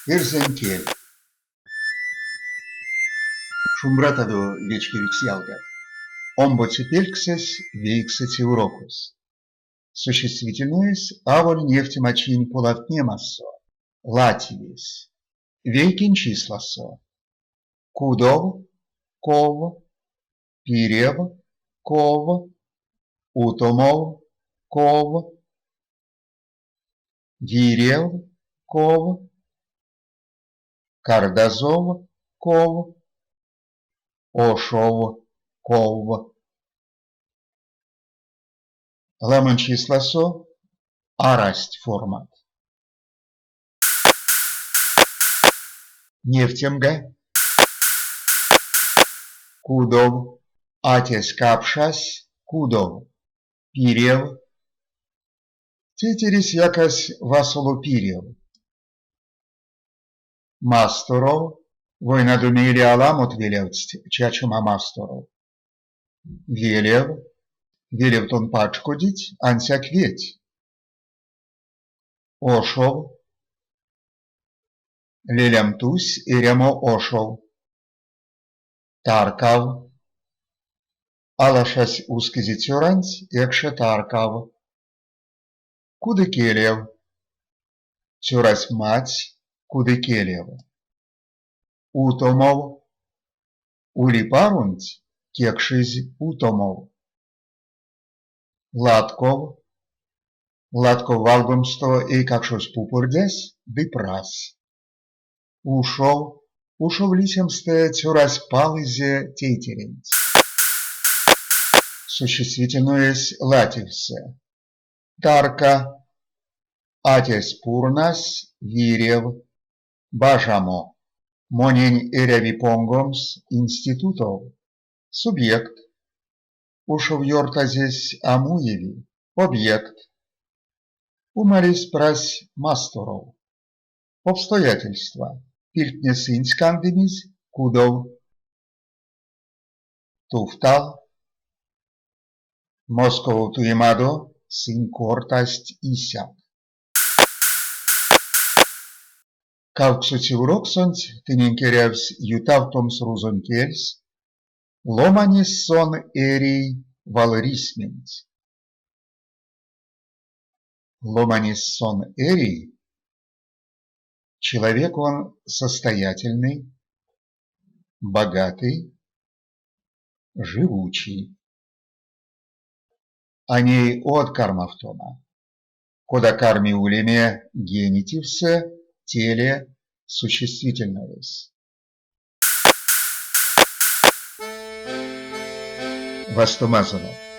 Эрзянь кель. Шумбратадо, вечкевикс ялгат! Омбоце пельксэсь, вейксэце урокось. Существительноесь аволь невтемачинь полавтнемасо, лативесь. Вейкень числасо. Кудов, ков, пирев, ков, утомов, ков, вирев, ков, кардазов, ков, ошов, ков. Ламонь числасо арасть формат. Невтемга, кудов, атясь капшась кудов, пирев. Тейтересь якась васоло пирев. Масторов, войнадо мейле аламот велявтсть чачома масторов. Велев, велев тон пачкодить ансяк веть. Ошов. Лелям тусь эрямо ошов. Таркав. Алашась ускизе цёранть экше таркав. Кудыкелев. Цёрась мадсь кудыкелев. Утомов. Ули-паронть кекшизь утомов. Латков. Латков валгомсто эйкакшось пупордясь ды прась. Ушов. Ушов лисемстэ цёрась палызе тейтеренть. Существительноесь лативсэ. Тарка. Атясь пурнась вирев. Бажамо. Монень эряви понгомс институтов. Субъект. Ушов ёртазесь а муеви. Объект. Умаресь прась масторов. Обстоятельства. Пильгтне сынсь кандымизь кудов. Тувтал. Московов туемадо сынь кортасть исяк. Кавксоце уроксонть тыненк эрявсь ютавтомс рузонь кельс Ломанесь сон эрий валрисьменть. Ломанесь сон эрий, человек он состоятельный, богатый, живучий. А ней од кармавтома. Кода карми улеме генитивсэ теле существительноесь. Вастомазонок.